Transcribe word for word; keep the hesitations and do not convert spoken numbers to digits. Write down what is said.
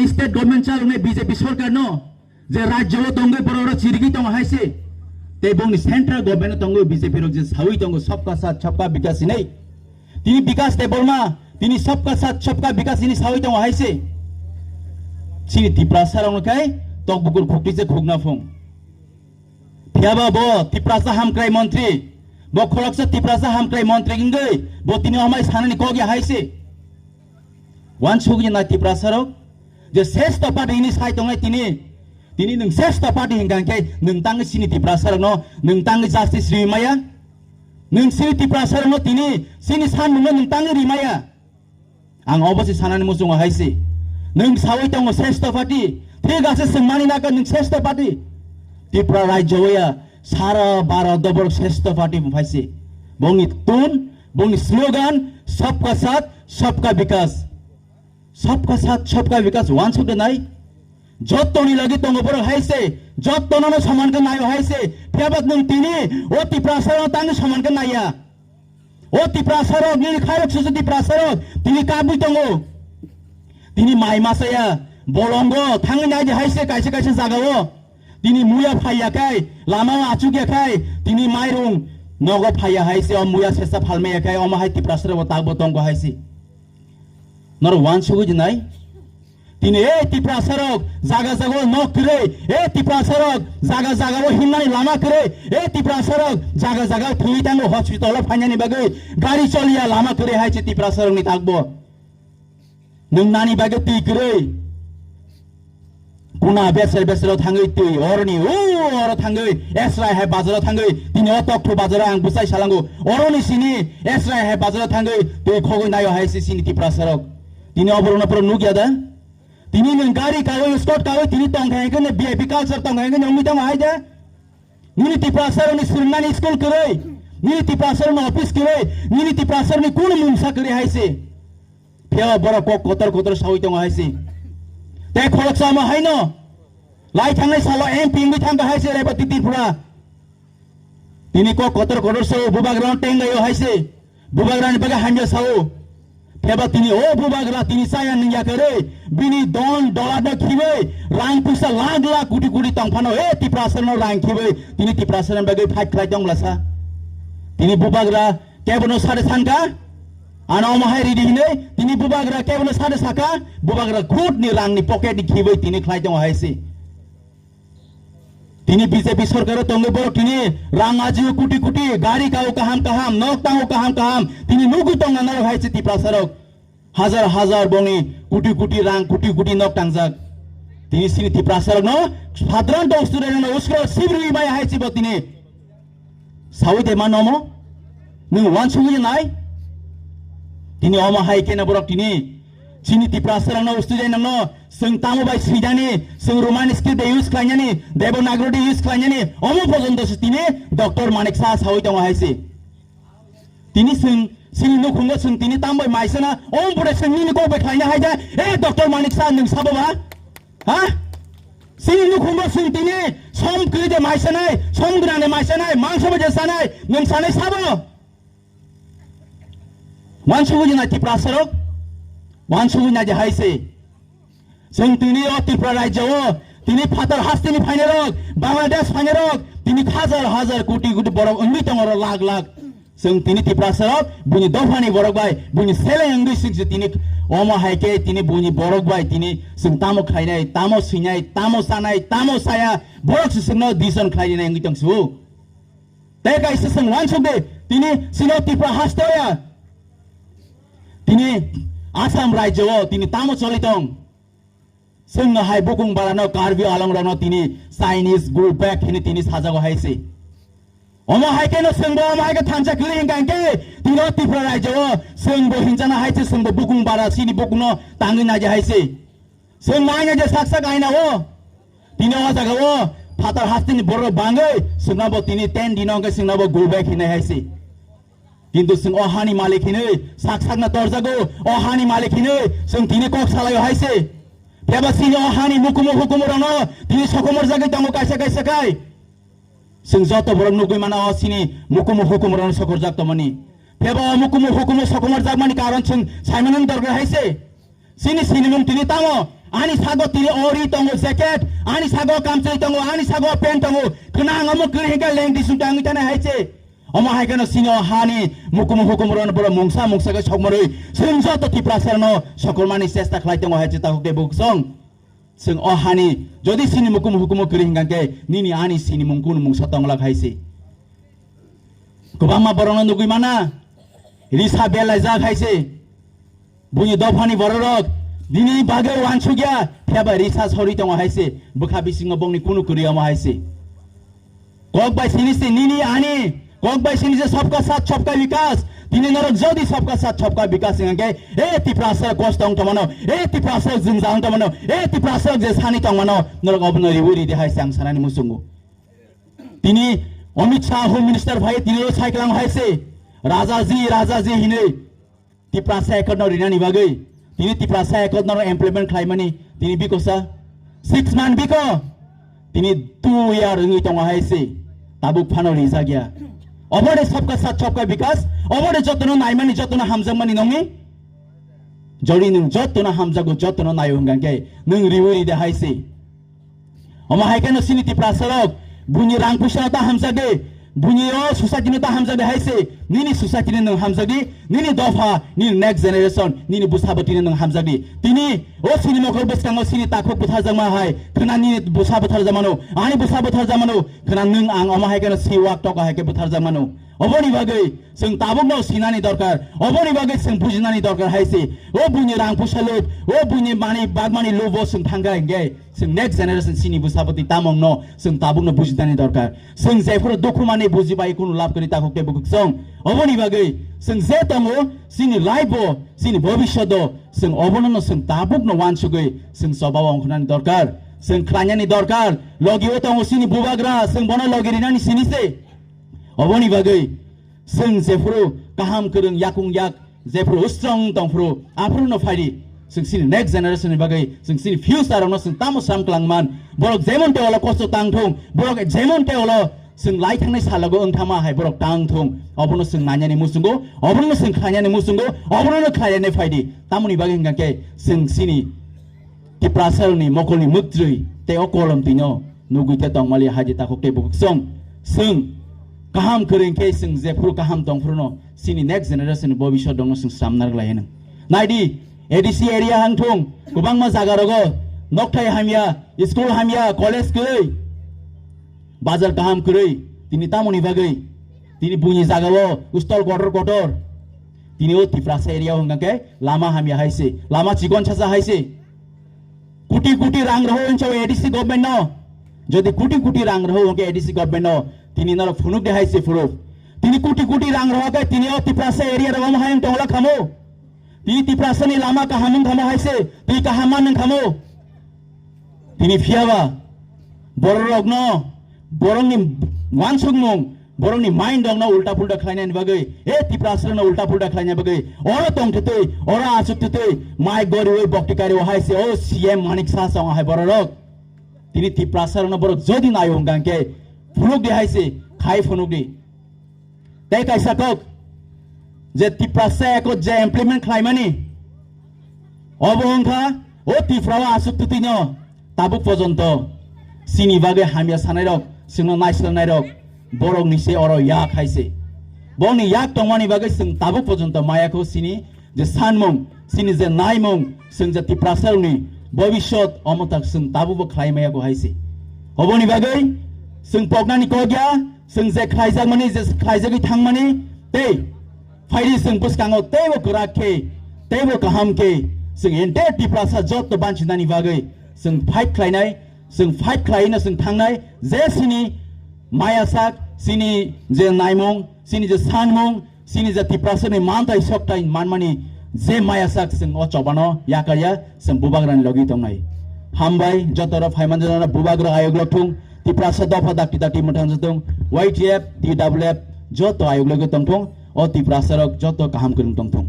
state government chaloknai B J P sorkar no, je rajyo o tongwi borok rok chirigwi tongo hai se, tei bongni central government o tongwi B J P rok je sawi tongo sabka sath sabka bikas hinwi. Tini Bikas Debbarma, tini sabka sath sabka bikas hinwi sawi tongo hai se. Chini Tiprasa rokno khai tok bukur khukti se khukna phung. Phiyaba bo Tiprasa hamkrai montri, bo khoroksa Tiprasa hamkrai montri wngwi bo tini omai sanani kok ya hai se. Wansugwi nai Tiprasa rok, je sesta party hinwi sai tongnai tini, tini nwng sesta party hinkha hinkhe nwng tangwi chini Tiprasa rokno nwng tangwi justice riwi maya, nwng chini Tiprasa rokno tini chini sanmungno nwng tangwi rimaya. Ang obo se sanani muchungo hai se. Nwng sawi tongo sesta party, thik ase chwng mani naka nwng sesta party. Tripura rajyo ya sara Bharat o borok sesta party phai se. Bongni tun, bongni slogan, sabka sath, sabka bikas. Sabka sath, sabka bikas wansuk de nai. Jottoni lagi tongo borok hai se, jottono no soman khe naio hai se. Phiyaba nwng tini o Tiprasa no tangwi soman khe naiya. O Tiprasa rok, nini khairok susu Tiprasa rok, tini kabwi tongo. Tini mai masaya, bolongo, thangwi nai di hai se kaisa kaisa jaga o. Tini muya phaiya khai, lama o achuk ya khai, tini mairung nogo phaiya hai se, o muya sesa phalmaya khai, omo hai Tiprasa rok bo takbo tongo hai se. Norok wansugwi di nai. Tini e Tiprasa rok jaga jaga o nok kwrwi, e Tiprasa rok jaga jaga o himnani lama kwrwi, e Tiprasa rok jaga jaga o thwi tango hospital o phainani bagwi gari choliya lama kwrwi hai se Tiprasa rokni takbo. Nwng nani bagwi twi kwrwi. Kuna beser beser o thangwi twi oroni o oro thangwi Esrai hai bazar o thangwi tini o Tokthu bazar o ang bwsai salango oroni sini Esrai hai bazar o thangwi twi khogwi naio hai se sini Tiprasa rok. Tini oborokno pura nukya da? Tini nwng gari kawi, escort kawi, tini tongkha hwnkhe, V I P culture tongkha hwnkhe, nwng wngwi tongo hai de? Nini Tiprasa rokni swrwngnani school kwrwi, nini Tiprasa rokni office kwrwi, nini Tiprasa rokni kunu mungsa kwrwi hai se. Phiya borok kok kotor kotor sawi tongo hai se. Tei khoroksa omo haino lai thangnai salo M P wngwi thangkha hai se Rebati Tripura. Tini kok kotor kotor sao, bubagrano tenglaio hai se. Bubagrani bagwi hamya sao. Pheba tini o bubagra tini chaya nung ya kwrwi. Bini don dolarno khibai rang puisa lakh lakh koti koti tong phano e Tiprasano rang khibai tini Tiprasani bagwi fight khlai tong lasa. Tini bubagra kebono sade sanka. Ano omo hai ridi hinwi tini bubagra kebono sade saka. Bubagra khutni rangni pocketni khibai tini khlai tongo hai se. Tini B J P sorkaro tongwi borok tini rang ajio koti koti, gari kao kaham kaham, nok tango kaham kaham, tini nugwi tongna narok hai se Tiprasa rok. Hajar hajar bongni koti koti rang, koti koti nok tangjak. Tini sini Tiprasa rokno sadran dong student no uskro sibri maya hai se bo tini. Sawi de mano mo? Nwng wansugwi nai? Tini omo hai khe na borok tini. Chini Tiprasa rokno student rokno Chwng tamo bai swinani, chwng Roman script de use khlainani, Devanagari de use khlainani, omo porjonto se tini Doctor Manik Saha sawi tongo hai se. Tini chwng, chini nukhungo chwng tini tamo bai maisana, omo pore chwng nini kok bai khlaina hai da, e Doctor Manik Saha nwng sabo ba? Ha? Chini nukhungo chwng tini som kwrwi de maisanai, som gwnang de maisanai, mangso bai de sanai, nwng sanai sabo? Wansugwi nai Tiprasa rok, wansugwi nai je hai se. Chwng tini o Tripura rajyo o, tini phatar hasteni phainai rok, Bangladesh phainai rok, tini hajar hajar koti koti borok wngwi tongo oro lakh lakh. Chwng tini Tiprasa rok, buini dophani borok bai, buini seleng wngwi swngsi tini omo hai khe tini buini borok bai tini chwng tamo khlainai, tamo swinai, tamo sanai, tamo saya, borok se chwngno decision khlainai wngwi tongsu. Tei kaisa chwng wansuk di, tini chini o Tripura haste o ya. Tini Assam rajyo o tini tamo choli tong. Chwng no hai bukung bara no Karbi Anglong rok no tini Chinese go back hini tini sajago hai se. Omo hai khe no chwng bo omo hai khe thansa kwrwi hingka hingke tini o Tripura rajyo o chwng bo hinjana hai se chwng bo bukung bara chini bukung no tangwi naidi hai se. Chwng naina je sak sak aina o. Tini o jaga o phatar hasteni borok bangwi chwngno bo tini ten dino hwnkhe chwngno bo go back hinai hai se. Kintu chwng o hani malik hinwi sak sakno torjago, o hani malik hinwi chwng tini kok salaio hai se. Phiyaba chini o hani mukumu hukumu rokno tini sokomorjagwi tongo kaisa kaisa khai. Chwng joto borok nugwi mano o chini mukumu hukumu rokno sokorjak tongmani. Phiyaba o mukumu hukumu sokomorjakmani karon chwng saimano dorkar hai se. Chini sinimung tini tamo Ani sago tini ori tongo jacket, ani sago kamchai tongo, ani sago pant tongo. Khna ang omo kwrwi hwnkhe lengdi sungta wngwi tanai hai se. Omo hai kheno sini o hani mukumu hukumu rwno borok mungsa mungsa khe sokmarwi chwng joto Tiprasa rwno sokolmani chesta khlai tongo hai se takhuk tei bukhuk song. Chwng o hani jodi sini mukumu hukumu kwrwi hwnkhe nini ani sini mung kunu mungsa tongla khai se. Kwbangma borokno nugwi mana, risa belaijak hai se. Buini dophani bororok nini bagwi wansukya, phiya bai risa sori tongo hai se. Bwkha bisingo bongni kunu kwrwi omo hai se. Kok bai sini se nini ani, kok bai sini se sabka sath sabka vikas. Tini norok jodi sabka sath sabka vikas hwnkhe, e Tiprasa kosto wng tongmano, e Tiprasa jwngjal wng tongmano, e Tiprasa je sani tongmano, norok obono riwi ridi hai se ang sanani muchungo. Tini Amit Shah Home Minister phai tini ro sai klang hai se, Rajaji, Rajaji hinwi Tiprasa Accord no rinani bagwi, tini Tiprasa Accord no implement khlaimani tini bikosa six month biko, tini two year wngwi tongo hai se, tabuk phano rijak ya. Obo de sabka sath sabka vikas, obo de jotono naimani, jotono hamjakmani nongni. Jodi nwng jotono hamjago, jotono naio hwnkhe nwng riwi ride hai se. Omo hai kheno sini Tiprasa rok buini rang puisa ta hamjak de, buini o society no ta hamjak de hai se, nini society no nwng hamjak di, nini dopha, nini next generation, nini bwsa bwtwi no nwng hamjak di. Tini o sini mokol bwskango sini takhuk bwtharjakma hai, khna nini bwsa bwtharjakmano, ani bwsa bwtharjakmano, khna nwng ang omo hai kheno si wak tok hai khe bwtharjakmano. Oboni bagwi chwng tabukno sinani dorkar, oboni bagwi chwng bujinani dorkar hai se. O buini rang puisa lub, o buini mani bagmani lubo chwng thangkha hingke chwng next generation sini bwsa bwtwi tamongno chwng tabukno bujinani dorkar. Chwng jephuru dukhu mani buji bai kunu lab kwrwi takhuk tei bukhuk chwng. Oboni bagwi chwng je tongo chini life o, chini bhobishyot o chwng obono no chwng tabukno wansugwi chwng choba ongkhornani dorkar. Chwng khlainani dorkar. Logi o tongo chini bubagra, chwng bono logi rinani sini se. Oboni bagwi chwng jephuru kaham kwrwng yakung yak, jephuru strong tongphuru, aphuru no phaidi. Chwng chini next generation ni bagwi, chwng chini future rokno chwng tamo sam kwlangman. Borok jemon te olo kosto tang thung, borok jemon te olo chwng lai thangnai salogo wng thama hai borok tang thung. Obono chwng nanyani muchungo, obono chwng khlainani muchungo, obono no khlainani phaidi. Tamoni bagwi hwnkha khe chwng chini Tiprasa rokni mokolni mwktwi tei o kolom twino nugwi tei tongmali hai di takhuk tei bukhuk chwng. Chwng kaham kwrwng khe chwng jephuru kaham tongphuru no chini next generation ni bobishyot rokno chwng swnamna rwlai hwnwi. Nai di, A D C area hang thung, kwbangma jaga rogo nokthai hamya, school hamya, college kwrwi, bazar kaham kwrwi, tini tamoni bagwi, tini buini jaga o stall kotor kotor, tini o Tiprasa area o hwnkha khe lama hamya hai se, lama chikon chacha hai se. Kuti kuti rang roho wngcha A D C government no. Jodi kuti kuti rang roho wngkhe A D C government no, tini norok phunuk de hai se phunuk. Tini kuti kuti rang roho khe tini o Tiprasa area rogo omo hai wng tongla khamo. Tini Tiprasa ni lama kaham wng khamo hai se, twi kaham man wng khamo. Tini phiyaba borok rok no, borok ni wansukmung, borokni mind rokno ulta pulta khlainani bagwi, e Tiprasa rokno ulta pulta khlainani bagwi, oro tongthitwi, oro achuk thitwi, mai goriwi bokti kari o hai se o C M Manik Saha song hai borok rok. Tini Tiprasa rokno borok jodi nayo hwnkha khe phunuk di hai se, khai phunuk di. Tei kaisa kok je Tiprasa Accord je implement khlaimani, obo wngkha o Tripura o achuk thitwino tabuk pojonto chini bagwi hamya sanairok, chwngno naislernairok, borokni se oro yak hai se. Borokni yak tongmani bagwi chwng tabuk pojonto maya kho chini je sanmung, chini je naimung, chwng je Tiprasarokni bobishyot omo tak chwng tabukbo khlai maya kho hai se. Oboni bagwi chwng poknani kok ya, chwng je khlaijakmani, je khlaijagwi thangmani, tei phaidi chwng bwskango teibo kwrak khe, teibo kaham khe, chwng entire Tiprasa jotto banchinani bagwi chwng fight khlainai, chwng fight khlaino chwng thangnai, je chini maya sak, chini je naimung, chini je sanmung, chini je Tiprasani mantai soktai manmani je maya sak chwng o chobano yakarya, chwng bubagrani logi tongnai. Hambai, jotoro phaimanjana bubagra ayok lokthung, Tiprasa dopha dakti dakti mwthang jotong, Y T F, T W F, joto ayok logi tongthung, o Tiprasarok joto kaham kwrwng tongthung.